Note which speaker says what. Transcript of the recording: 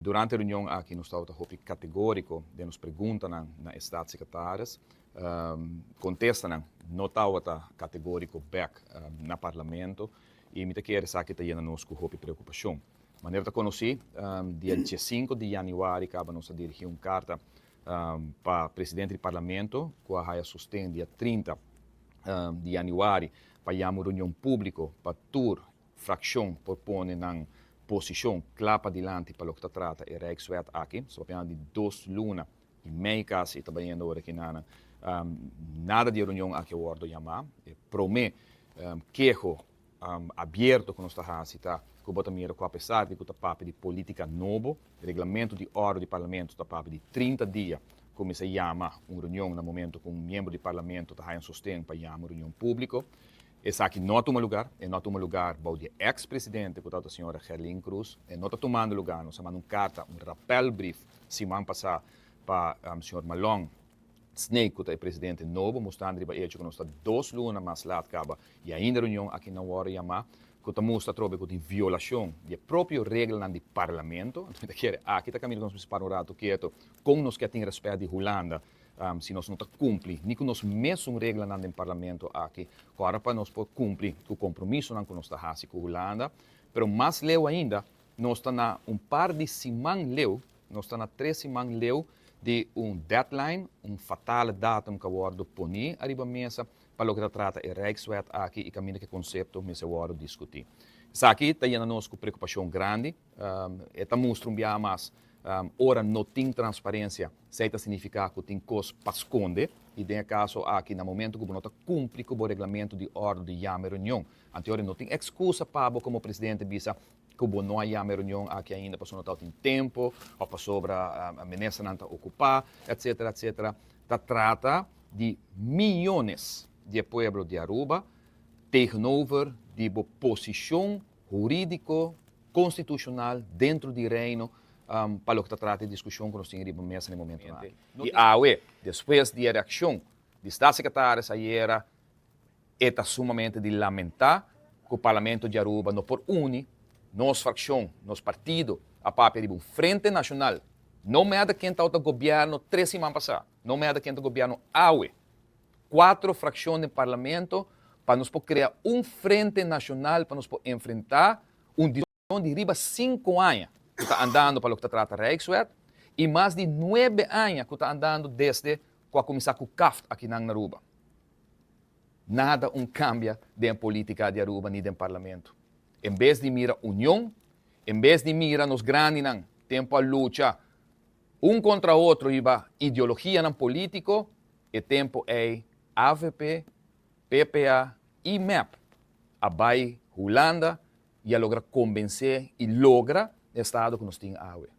Speaker 1: Durante e reunion aki nos tabata hopi kategóriko den nos preguntanan na e staatssecretaris. Kontestanan no tabata kategóriko bèk na Parlamento i mi ta kere esaki ta yena nos ku hopi preokupashon. Manera ta konosí, dia 15 di yanüari kaba nos a dirigí un karta pa presidente di Parlamento ku a haya sosten dia 30 di yanüari pa yama un reunion públiko pa tur frakshon por pone nan posishon kla padilanti pa loke ta trata e Rijkswet aki. So apenas di 2 luna i mei kasi ta bayendo ora aki nana. Nada di reunion aki a wordo yama. E prome keho abierto ku nos ta hasi ta ku bo ta mira ku apesar di ku ta papia di politika nobo, reglamento di òrdu di Parlamento ta papia di 30 dia kuminsá yama un reunion na momento ku un miembro di Parlamento ta haña sosten pa yama un reunion públiko. Esaki no a tuma lugá, e no a tuma lugá bou di ex-presidente ku ta señora Gerlien Croes, e no ta tumando lugá. Nos a manda un karta, un rappelbrief, siman pasá pa señor Marlon Sneek, ku ta e presidente nobo, mustrando riba hecho ku nos ta 2 luna mas lat kaba i ainda reunion aki no a wòrdu yamá, ku ta mustra trobe ku tin violashon di propio reglanan di Parlamento. Anto mi kere aki ta kaminda nos para un ratu ketu, kon nos ke tin rèspèt di Hulanda si nos no ta kumpli ni ku nos mesun reglanan di Parlamento aki, awor pa nos por kumpli ku kompromisonan ku nos ta hasi ku Hulanda? Pero mas leu ainda, nos ta na un par di siman leu, nos ta na 3 siman leu di un deadline, un fatale datum ku a wòrdu poni ariba mesa pa loke ta trata e Rijkswet aki i kaminda ku konsepto mester wòrdu diskutí. Esaki ta yena nos ku preokupashon grandi, e ta mustra un biaha mas, ora no tin transparensia, esei ta signifiká ku tin kos pa skonde, i den kaso aki, na momento ku no ta kumpli ku e reglamento di òrdu di yama reunion, anto no tin ekskusa pa bo komo presidente bisa ku no a yama reunion aki ainda pasobra no tin tempu, òf pasobra e ministernan ta okupá, etc., etc. Ta trata di miónes di pueblo di Aruba tegenover di posishon hurídiko konstitushonal denter di Reino pa loke ta trata e diskushon ku nos tin riba mesa na e momento aki. I awe, despues di e reakshon di staatssecretaris ayera, ta sumamente di lamentá ku Parlamento di Aruba no por uni. Nos frakshon, nos partido, a papia di un frente nashonal. No matter ken ta gobièrnu 3 siman pasá, no matter ken ta gobièrnu awe. Kuater frakshon den Parlamento pa nos por krea un frente nashonal pa nos por enfrentá un diskushon di riba 5 aña ku ta andando pa loke ta trata Rijkswet i mas di 9 aña ku ta andando desde ku a kuminsá ku CAFT aki na Aruba. Nada no kambia den polítika di Aruba ni den Parlamento. En bes di mira union, en bes di mira nos grandinan, tempu a lucha un kontra otro riba ideologianan polítiko, e tempu ei AVP, PPA i MEP a bai Hulanda i a logra konvensé i logra e estado ku nos tin awe.